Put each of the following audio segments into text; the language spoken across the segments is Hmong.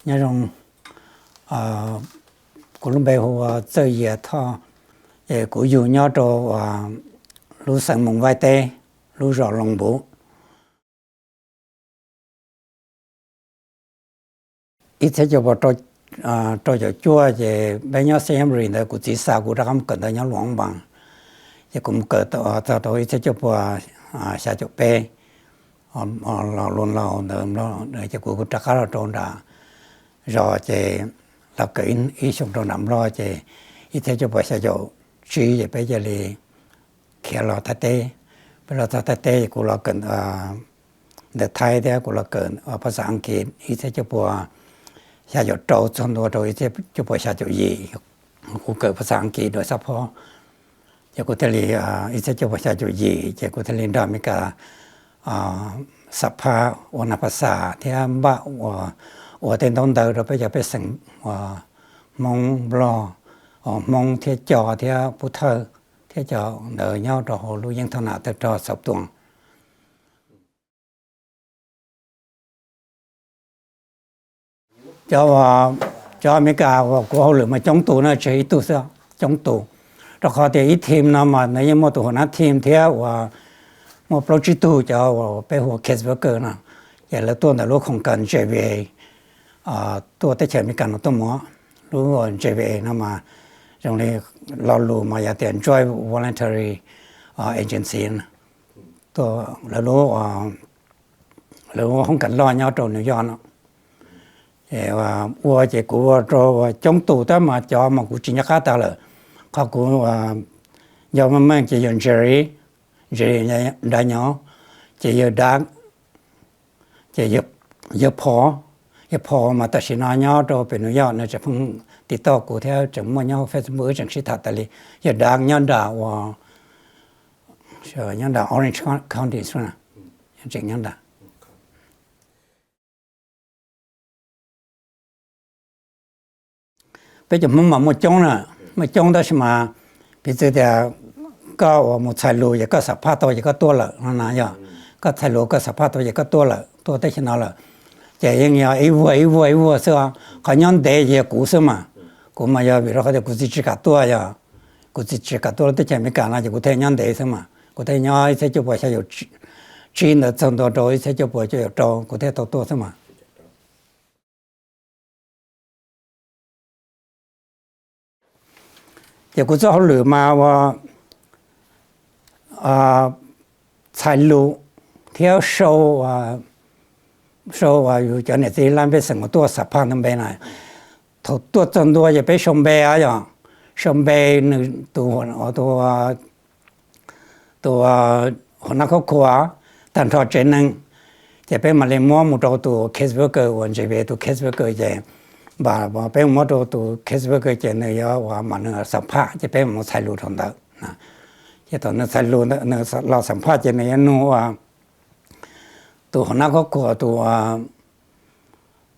Nyob zoo, kuv lub npe hu ua Txawj Yias Thoj, es kuv yug nyob rau lub xeev Moos Vaij teb, lub zos Loos Npuv. Ib txhiab cuaj pua rau caum cuaj ces peb nyob Siem Reap ntawd kuv txiv xa kuv rov qab mus kawm ntawv nyob Luam Npas, ces kuv mus kawm txog rau ib txhiab cuaj pua xya caum peb, los Luam Npas ntawd ces kuv rov qab los rau nram zos ces los kawm ib xyoo rau nram Nplog ces ib txhiab cuaj pua xya caum tsib ces peb cia li khiav los Thaib teb. Peb los txog Thaib teb kuv los kawm ntawv Thaib thiab kuv los kawm phas xas Askiv ib txhiab cuaj pua xya caum rau txog ntua rau ib txhiab cuaj pua xya caum yim. Kuv kawm phas xas Askiv dua xab phob, ces kuv thiaj li, ib txhiab cuaj pua xya caum yim ces kuv thiaj li nrog Amelikas xam phaj ua nas phas xas thiab npaj ua, ua tej ntaub ntawv rau peb cov pej xeem Hmoob Nplog, Hmoob thiab Co thiab Pub Thawj thiab cov ntawd nyob rau hauv lub yeeb thoj nam tawg rog Xauv Tuam. Cov, cov Amelikas uas kuv hauj lwm mas coob tus na, tsis yog ib tug xwb, coob tus. Rau qhov tias ib team no mas nws yeej muaj tus hua nab team thiab uas muaj plaub tsib tug cov uas peb hu ua case worker no, ces lawv tuaj ntawm lub khoom kas J V A tuaj teb chaws Amelikas no tuaj mus. Lub J V A no mas zoo li lo lus mas yog tias Joint Voluntary Agency, lawv lub hoob kas loj nyob rau New York no. Ua ces kuv ua rau coob tus tab mas cov mas kuv tsis nco qab tag lawm. Qhov kuv nco meej meej ces yog Jerry, Jerry Nrav Nyob, ces yog Doug, ces yog Paul, yog Paul mas tam sim no nyob rau pem New York no tseem pheej tiv tauj kuv thiab tseem muaj nyob hauv Facebook wb tseem sib tham tas li. Yog Doug nyob nram uas, nyob nram Orange County xwb na, tseem nyob nram. Peb cov Hmoob mas muaj coob na, muaj coob tab sis mas piv txwv tias koj uas mus txhais lus ces koj xam phaj tau ces koj tuaj lawm no na yog, koj txhais lus koj xam phaj tau ces koj tuaj lawm, tuaj teb chaws no lawm, ces yeej yog ib vuag ib vuag ib vuag xwb os. Qhov nyob ntev ces yog kuv xwb mas, kuv mas yog vim rau qhov tias kuv txiv tsis kam tuaj, yog kuv txiv tsis kam tuaj lub teb chaws Amelikas no ces kuv thiaj nyob ntev xwb mas, kuv thiaj nyob ib txhiab cuaj pua xya caum tsib ntawd txog ntua rau ib txhiab cuaj pua cuaj caum rau kuv thiaj tau tuaj xwb mas. Ces kuv txoj hauj lwm mas ua txhais lus thiab sau, sau uas yus cov niam txiv laj mej pej xeem uas tuaj xam phaj ntawv npe na. Thaum tuaj txog ntua ces peb sau npe, yog sau npe nws tus, tus hua nab khuab khua, tag nrho tsev neeg, ces peb mam li muab mus rau tus case worker uas J V A tus case worker ces, peb muab rau tus case worker ces nws yuav ua mas nws xam phaj ces peb mus txhais lus rau ntawd. Ces thaum nws txhais lus, nws los xam phaj ces nws yuav nug ua tus hua nab khuab khua,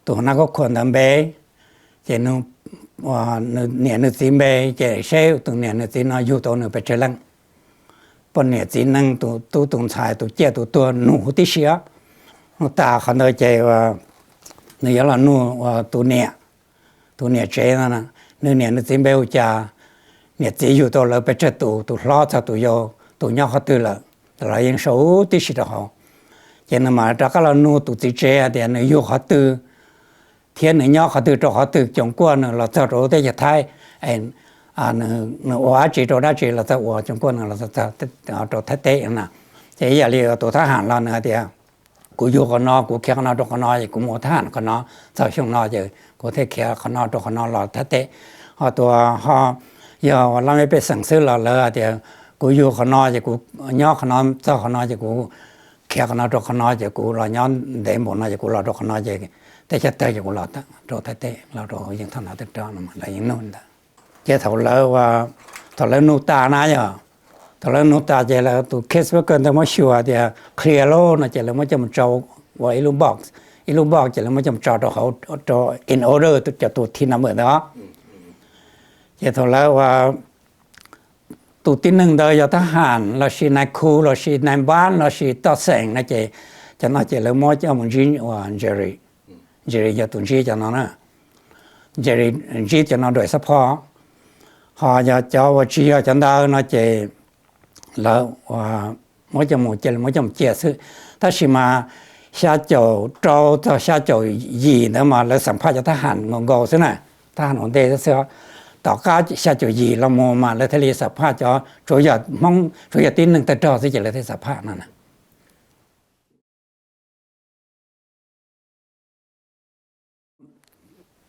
tus hua nab khuab khua ntawd npe, ces nws niam nws txiv npe, ces seb tus niam nws txiv no yug tau nws pes tsawg leej, poj niam txiv neej, tus tub tus ntxhais, tus ciaj tus tuag, nug huv tib si. Nug tas qhov ntawd ces nws yuav los nug tus niam, tus niam tsev no, nws niam nws txiv npe hu cas, niam txiv yug tau lawv pes tsawg tus, tus hlob txog tus yau, tus nyob qhov twg lawm, los yeej sau huv tib si rau hauv. Ces nws mam rov qab los nug tus txiv tsev hais tias nws yug qhov twg thiab nws nyob qhov twg rau qhov twg, coom kuaj nws los txog rau lub teb chaws Thaib, nws ua dab tsi rau dab tsi los txog, ua coom kuaj nws los txog rau Thaib teb na. Ces ib yam li tus thab ham los nws hais tias kuv yug qhov no, kuv khiav qhov no rau qhov no, ces kuv mus ua thab ham qhov no txog xyoo no ces kuv thiaj khiav qhov no rau qhov no los Thaib teb. Ho tus, ho yog laj mej pej xeem xwb los lawv hais tias kuv yug qhov no ces kuv nyob qhov no txog qhov no ces kuv khiav qhov no rau qhov no ces kuv los nyob ntev npaum no ces kuv los rau qhov no ces teb chaws tawg ces kuv los rau Thaib teb, los rau yeej thoj nam teb rog no lawv yeej nug ntawd. Ces thaum lawv, thaum lawv nug tas na yog, thaum lawv nug tas ces lawv tus case worker ntawd muab xyuas tias clear lauj no ces lawv muab coj mus tso ua ib lub box, ib lub box ces lawv muab coj mus tso rau hauv, rau in order cov tus team number ntawd. Ces thaum lawv ua tus tib neeg ntawd yog thab ham lossis nais khu lossis nais npab lossis toj xeem no ces cov no ces lawv muab coj mus ntsib ua Jerry. Jerry yog tus ntsib cov no na. Jerry ntsib cov no dua xab phoj. Ho yog cov uas tsis yog cov ntawd no ces lawv muab coj mus cia, muab coj mus cia xwb. Tab sis mas xya caum rau txog xya caum yim ntawd mas lawv xam phaj cov thab ham nkaus nkaus xwb na, thab ham ua ntej xwb. Tom qab xya caum yim los mus mas lawv thiaj li xam phaj cov tsuas yog Hmoob, tsuas yog tib neeg tawg rog xwb ces lawv thiaj xam phaj no na.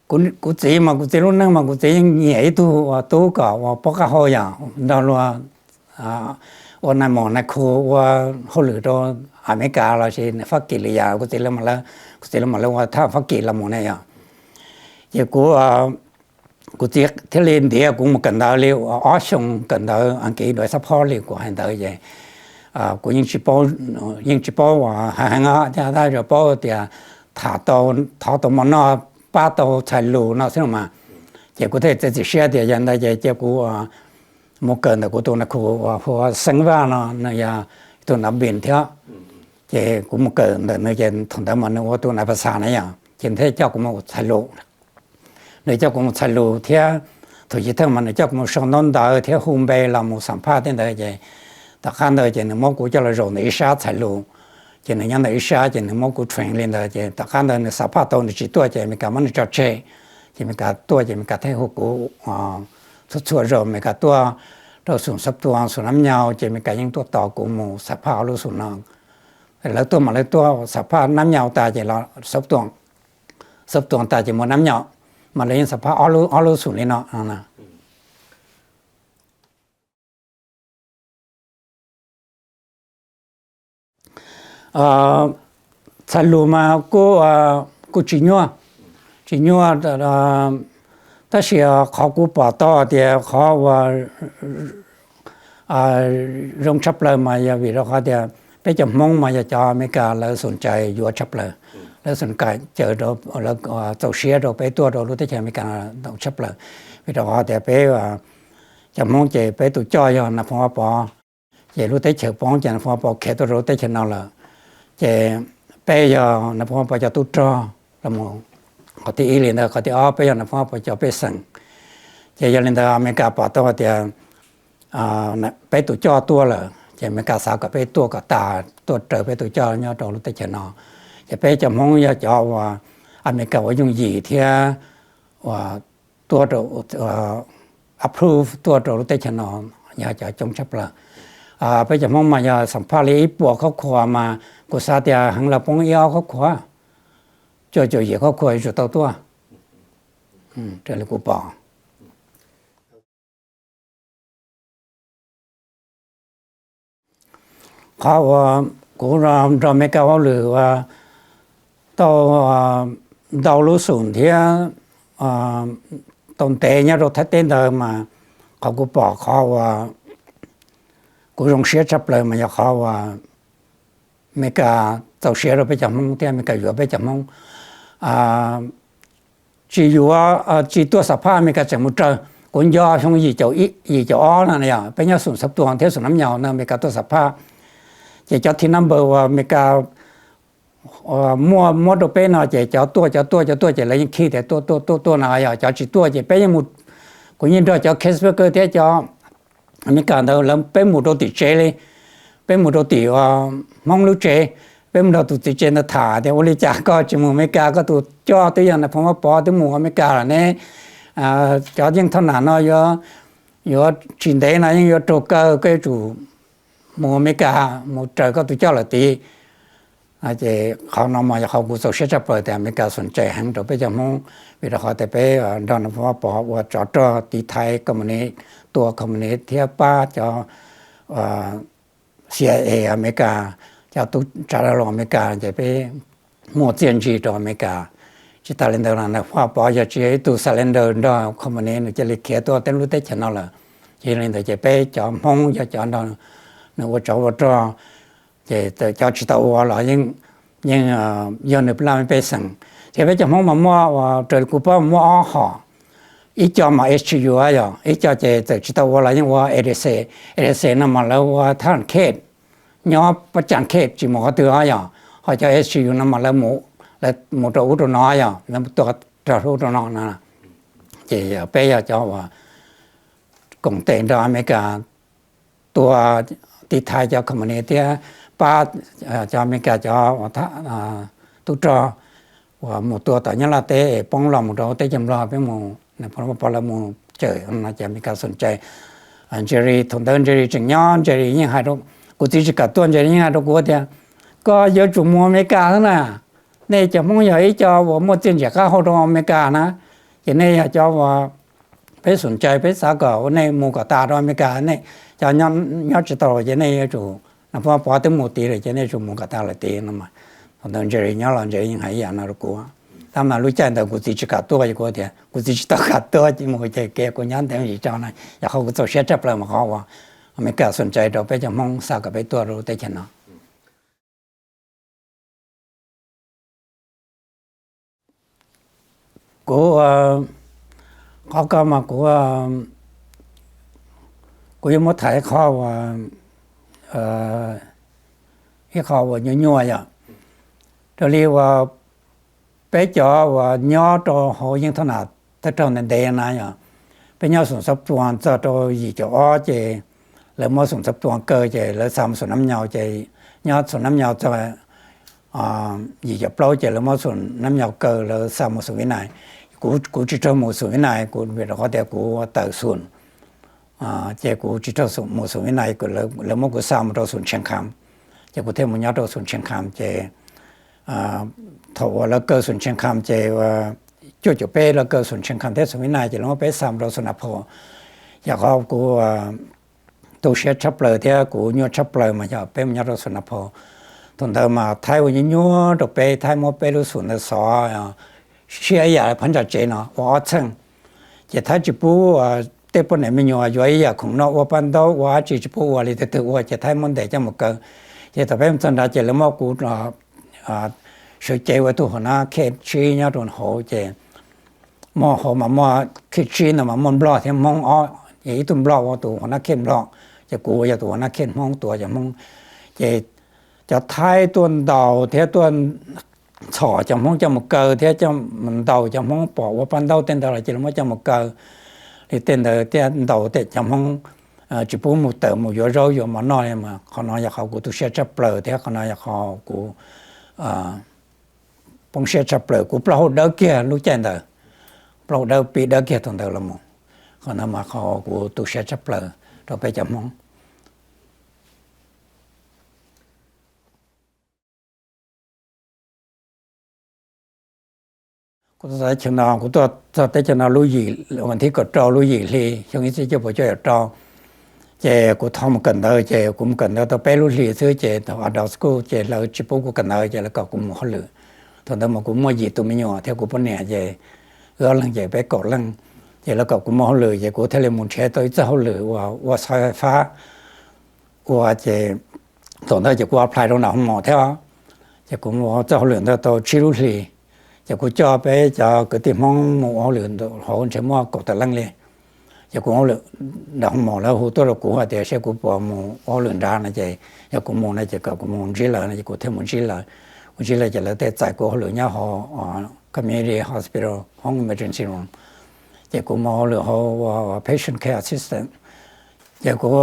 Kuv txiv mas kuv txiv lub neej mas kuv txiv yeej nyiam ib tug uas tub kom uas pov qab hau yom, nrog luag ua nais maum nais khu ua hauj lwm rau Amelikas los sis Fab Kis li yam. Kuv txiv, kuv txiv lawv mam li ua thab Fab Kis los mus ne yom. Ces kuv, kuv txiv thiaj li ntiav kuv mus kawm ntawv li ob xyoo, kawm ntawv Askiv dua xab phoj li kuv hais ntawd ces kuv yeej tsis paub, yeej tsis paub heev os, tab sis paub tias tham tau, thov tau mov noj, pab tau txhais lus no xwb los mas. Ces kuv thiaj txiav txim siab tias yog ntawd ces cia kuv mus kawm ntawm kuv tus nais khu uas hu ua Xeeb Vaj no, nws yog tus nav npis thiab. Ces kuv mus kawm ntawm nws ces thaum ntawd mas nws ua tus nais phas xas na yom, ces nws thiaj coj kuv mus txhais lus. Nws coj kuv mus txhais lus thiab thaum chiv theej mas nws coj kuv mus sau ntaub ntawv thiab hu npe los mus xam phaj tej ntawd ces tom qab ntawd ces nws muab kuv coj los zaum ntawm ib sab txhais lus. Ces nws nyob ntawm ib sab ces nws muab kuv train li ntawd ces tom qab ntawd nws xam phaj tau nws tsis tuaj ces Amelikas muab nws tso tseg. Ces Amelikas tuaj ces Amelikas thiaj hu kuv txhua txhua zaus Amelikas tuaj rau Xum Xab Tuam, Xum Nab Nyau ces Amelikas yeej tuaj tos kuv mus xam phaj ob lub xum no. Lawv tuaj mas lawv tuaj xam phaj Nab Nyau tas ces los Xab Tuam, Xab Tuam tas ces mus Nab Nyau, mas lawv yeej xam phaj ob lub xum li no. Txhais lus mas kuj, kuj tsis nyuaj, tsis nyuaj, tab sis qhov kuv pom tau tias qhov uas zoo tshaj plaws mas yog vim rau qhov tias peb cov Hmoob mas yog cov Amelikas lawv xum cais yuav tshaj plaws, lawv xum cais, lawv txaus siab rau peb tuaj rau lub teb chaws Amelikas ntau tshaj plaws. Vim rau qhov tias peb cov Hmoob ces peb tus coj yog Nais Phoo Vaj Pov, ces lub teb chaws Poob ces Nais Phoo Vaj Pov khiav tuaj rau lub teb chaws no lawm, ces peb yog Nais Phoo Vaj Pov cov tub rog los mus. Qhov thib ib li ntawd, qhov thib ob peb yog Nais Phoo Vaj Pov cov pej xeem. Ces yog li ntawd Amelikas pom tau hais tias peb tus coj tuaj lawm ces Amelikas xav kom peb tuaj kom tas, tuaj raws peb tus coj nyob rau lub teb chaws no. Ces peb cov Hmoob yog cov uas Amelikas ua yooj yim thiab uas tuaj rau, approve tuaj rau lub teb chaws no yog cov coob tshaj plaws. Peb cov Hmoob mas yog xam phaj li ib puas khab khuas mas kuv xav tias heev los poob ib ob khab khuas, cuaj caum yim khab khuas yuav tsum tau tuaj, raws li kuv pom. Qhov uas kuv nrog Amelikas ua hauj lwm ua tau ntau lub xum thiab tau ntev nyob rau Thaib teb ntawd mas qhov kuv pom qhov uas kuv zoo siab tshaj plaws mas yog qhov uas Amelikas txaus siab rau peb cov Hmoob thiab Amelikas yuav peb cov Hmoob. Tsis yuav, tsis tuaj xam phaj Amelikas tseem mus raws. Kuv nco xyoo yim caum ob no yog peb nyob Xum Xab Tuam thiab Xum Nab Nyau na, Amelikas tuaj xam phaj. Ces cov team number uas Amelikas muaj muab rau peb no ces cov tuaj, cov tuaj, cov tuaj ces lawv yeej khij tias tuaj, tuaj, tuaj, tuaj no yog cov tsis tuaj ces peb yeej mus, kuv yeej nrog cov case worker thiab cov Amelikas ntawd lawv peb mus rau tim tsev li, peb mus rau tim Hmoob lub tsev, peb mus nrog tus txiv tsev ntawd tham tias ua li cas koj tsis mus Amelikas, koj tus coj twb yog Nais Phoo Vaj Pov twb mus Amelikas lawm ne, cov yeej thoj nam no yuav, yuav tsis ntev no yeej yuav raug kaw, koj yuav tsum mus Amelikas mus raws koj tus coj lawm tid. Ces qhov no mas yog qhov kuv txaus siab tshaj plaws tias Amelikas xum cais heev rau peb cov Hmoob, vim rau qhov tias peb nrog Nais Phoo Vaj Pov ua tsov rog tiv thaiv komunis, tua komunis thiab pab cov CIA Amelikas, cov tub tsav dag laug Amelikas ces peb muaj txiaj ntsig rau Amelikas. Tsis tas li ntawd los Nais Phoo Vaj Pov yog tsis yog ib tug surrender nrog komunis nws cia li khiav tuaj teb lub teb chaws no lawm. Ces yog li ntawd ces peb cov Hmoob yog cov nrog nws ua tsov ua rog, ces cov tsis tau ua los yeej yog nws laj mej pej xeem. Ces peb cov Hmoob mas muaj, raws li kuv paub mas muaj ob hom, ib co mas HTU yog ib co ces txawm tsis tau ua los yeej ua ADC. ADC no mas lawv ua thab ham kej, nyob pab tsam kej tsis mus qhov twg os yog, ho cov HTU no mas lawv mus lawv mus rau ub rau no yog lawv tua rog rau ub rau no no. Ces peb yog cov uas koom tes nrog Amelikas tua, tiv thaiv cov company thiab pab cov Amelikas cov tub rog uas mus tua tom Nyab Laj teb es poob los mus rau teb chaws Nplog, peb mus, pab lawv mus cawm no ces Amelikas xum cai. Jerry thaum ntawd Jerry tseem nyob, Jerry yeej hais rau, kuv txiv tsis kam tuaj, Jerry yeej hais rau kuv tias, koj yuav tsum mus Amelikas xwb na, nej cov Hmoob yog ib co uas muaj txiaj ntsig qab hau rau Amelikas na, ces nej yog cov uas peb xum cai, peb xav kom nej mus kom tas rau Amelikas, nej cov nyob tsis tau ces nej yuav tsum, no pov twb mus tid lawm ces nej yuav tsum mus kom tas lawm tid no. Thaum ntawd Jerry nyob los Jerry yeej hais ib yam no rau kuv. Tab mas lub caij ntawd kuv txiv tsis kam tuaj, kuv tias kuv txiv tsis tau kam tuaj mus ces kuv nyob ntev tsis tso na, yog qhov kuv txaus siab tshaj plaws mas qhov uas Amelikas xum cai rau peb cov Hmoob xav kom peb tuaj rau lub teb chaws no. Kuv, qhov ko mas kuv, kuv yuav muab tham ib qho uas, ib qho uas nyuaj nyuaj yom. Raws li uas peb cov uas nyob rau hauv yeej thoj nam thawj raug ntev ntev na yom, peb nyob xum Xob Phuas txog rau yim caum ob ces lawv muab xum Xob Phuas kaw ces lawv xa mus xum Nab Nyau ces nyob xum Nab Nyau txog yim caum plaub ces lawv muab xum Nab Nyau kaw lawv xa mus xum Vib Nais. Kuv tsis raug mus xum Vib Nais, kuv vim rau qhov tias kuv tawm xum, ces kuv tsis raug mus xum Vib Nais, lawv muab kuv xa mus rau xum Tsheej Kham, ces kuv thiaj mus nyob rau xum Tsheej Kham ces thaum uas lawv kaw xum Tsheej Kham ces cuaj caum peb lawv kaw xum Tsheej Kham thiab xum Vib Nais ces lawv muab peb xa mus rau xum Nas Phos. Yog qhov kuv tu siab tshaj plaws thiab kuv nyuaj tshaj plaws mas yog peb mus nyob rau xum Nas Phos. Thaum ntawd mas Thaib ua nyuaj nyuaj rau peb, Thaib muab peb lub xum ntawd xov siab ib yam phab ntsa tsev no ua ob txheej. Ces Thaib tsis pub tej poj niam me nyuam yuav ib yam khoom noj ua paj ntaub ua dab tsi tsis pub ua li, twg twg ua ces Thaib muab ntes coj mus kaw. Ces thaum peb mus txog nrad ces lawv muab kuv sawv cev ua tus huas nab khej tsib nyob rau hauv ces muaj hauv mas muaj khej tsib ntawd mas muaj Nplog thiab Hmoob ob, ces ib tug Nplog ua tus huas nab khej Nplog, ces kuv ua yog tus huas nab khej Hmoob, tus ua cov Hmoob. Ces cov Thaib tuaj ntaus thiab tuaj txhom cov Hmoob coj mus kaw thiab ntaus cov Hmoob pom ua paj ntaub tej ntawd los ces lawv muab coj mus kaw li tej ntawd thiab ntaus tej cov Hmoob tsis pub mus tawm mus yuav zaub yuav mov noj li mas qhov no yog qhov kuv tu siab tshaj plaws thiab qhov no yog qhov kuv poob siab tshaj plaws. Kuv plaub hau dawb kiag lub caij ntawd, plaub hau dawb pib dawb kiag thaum ntawd los mus. Qhov no mas qhov kuv tu siab tshaj plaws rau peb cov Hmoob. Kuv tuaj teb chaws no, kuv tuaj txog teb chaws no lub yim, vas thib kaum rau lub yim hli xyoo ib txhiab cuaj puas cuaj caum rau, ces kuv thov mus kawm ntawv, ces kuv mus kawm ntawv tau peb lub hlis xwb ces thaum adult school ces lawv tsis pub kuv kawm ntawv ces lawv kom kuv mus hauj lwm. Thaum ntawd mas kuv muaj yim tus me nyuam thiab kuv poj niam ces wb ob leeg ces peb kaum leej, ces lawv kom kuv mus hauj lwm ces kuv thiaj li mus nrhiav tau ib txoj hauj lwm uas ua xaiv fais fab ua ces thaum ntawd ces kuv apply rau nram hoo mom thiab, ces kuv mus ua txoj hauj lwm ntawd tau tsib lub hlis, ces kuv coj peb cov kwv tij Hmoob mus ua hauj lwm hauv ntshe muaj kaum tawm leej li. Ces kuv ua hauj lwm nram hoo mom, lawv hu tuaj rau kuv hais tias seb kuv puas mus ua hauj lwm nrad no ces yog kuv mus no ces kom kuv mus ntsib lawv no ces kuv thiaj mus ntsib lawv. Kuv ntsib lawv ces lawv thiaj txais kuv hauj lwm nyob hauv community hospital, hoob emergency room. Ces kuv mus hauj lwm hauv ua patient care assistant. Ces kuv,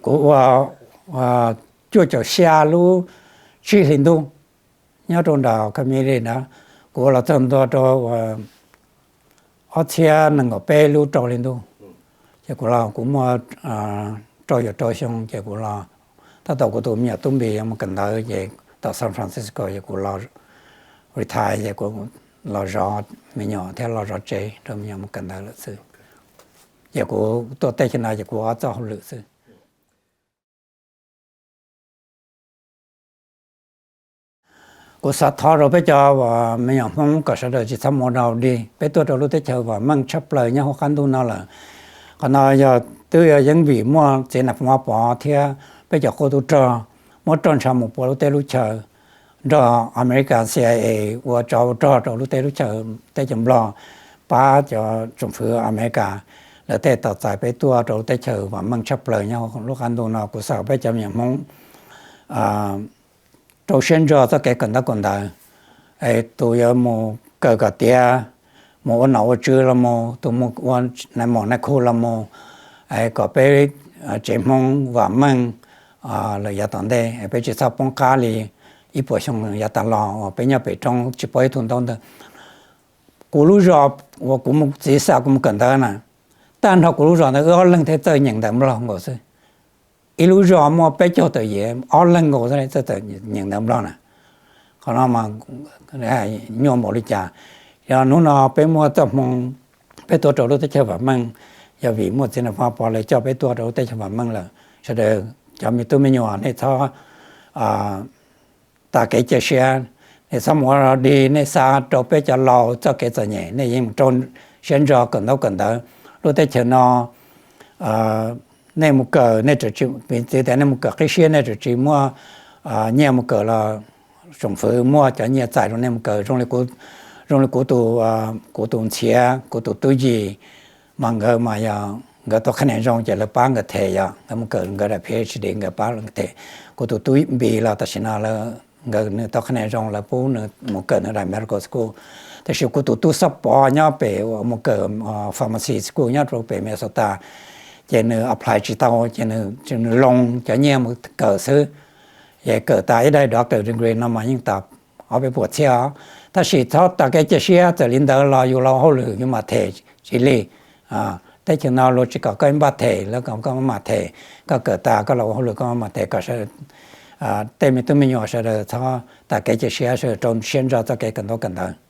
kuv ua cuaj caum xya lub tsib hlis ntuj nyob rau nram community ntawd. Kuv ua los txog ntua rau ob txhiab nees nkaum peb lub rau hli ntuj, ces kuv los kuv muaj rau caum rau xyoo ces kuv los, tab tom kuv tus me nyuam tub npis yuav mus kawm ntawv ces tom San Francisco ces kuv los retire ces kuv los zov me nyuam thiab los zov tsev rau me nyuam mus kawm ntawv lawm xwb. Ces kuv tuaj teb chaws no ces kuv ua ob txoj hauj lwm xwb. Kuv xav thov rau peb cov me nyuam Hmoob kom sawv daws tsis txhob mus ua dog dig, peb tuaj rau lub teb chaws vam meej tshaj plaws nyob hauv qab ntuj no lawm. Qhov no yog twb yog yeeb vim muaj txiv Nais Phoo Vaj Pov thiab peb cov qub tub rog muab roj ntsha mus pua lub teb lub chaw, nrog America C I A ua tsov ua rog rau lub teb lub chaw teb chaws Nplog, pab cov tsoom fwv America, lawv thiaj tau txais peb tuaj rau lub teb chaws vam meej tshaj plaws nyob lub qab ntuj no. Kuv xav kom peb cov me nyuam Hmoob rau siab ntso txoj kev kawm ntaub kawm ntawv, tus yuav mus kawm kom tiav, mus ua nom ua tswv los mus, tus mus ua nais mom nais khu los mus, kom peb tsev Hmoob vam meej lawm yav tom ntej, peb tsis txhob poob qab li ib puas xyoo yav tas los uas peb nyob pem roob tsis paub ib tug ntaub ntawv. Kuv lub zos uas kuv mus txiv xa kuv mus kawm ntawv na, tag nrho kuv lub zos ntawd wb ob leeg thiaj txawj nyeem ntawv Nplog nkaus xwb. Ib lub zos muaj peb caug tawm yim, ob leeg nkaus xwb txawj nyeem ntawv Nplog na. Qhov no nyuaj npaum li cas. Yog hnub no peb muaj txoj hmoo, peb tuaj rau lub teb chaws vam meej, yog vim muaj txiv Nais Phoo Pov lawv coj peb tuaj rau lub teb chaws vam meej lawm. Sawv daws cov me tub me nyuam nej txhob tas kev cia siab, nej txhob mus ua dig, nej xa rau peb cov laus txoj kev txom nyem, nej yeej mus rau siab ntso kawm ntaub kawm ntawv. Lub teb chaws no nej mus kawm, nej tsis, piv txwv tias nej mus kawm qib siab nej tsis muaj nyiaj mus kawm los tsoom fwv muaj cov nyiaj txais rau nej mus kawm. Zoo li kuv tus, kuv tus ntxhiav, kuv tus tub yim, mas nkawd mas yog nkawd tau qhab nias zoo ces lawv pab nkawd them, yog nkawd mus kawm nkawd daim PhD nkawd pab them. Kuv tus tub Npis los tam sim no nkawd nws tau qhab nias zoo lawv pub nws mus kawm nws daim medical school. Tab sis kuv tus tub Xab Pov nyob pem uas mus kawm pharmacy school nyob rau pem Minnesota, ces nws apply tsis tau ces nws loo cov nyiaj mus kawm xwb. Ces kawm tas ib daim doctor degree no mas yeej tau ob peb puas txhiab os. Tab sis txhob tas kev cia siab, txawm li ntawd los yus los ua hauj lwm yus mam them tsis lig. Teb chaws no luag tsis kom koj ib npaj them, lawv kom koj maj mam them. Koj kawm tas koj los ua hauj lwm koj maj mam them kom tej me tub me nyuam sawv daws txhob tas kev cia siab, sawv daws rau siab ntso txoj kev kawm ntaub kawm ntawv.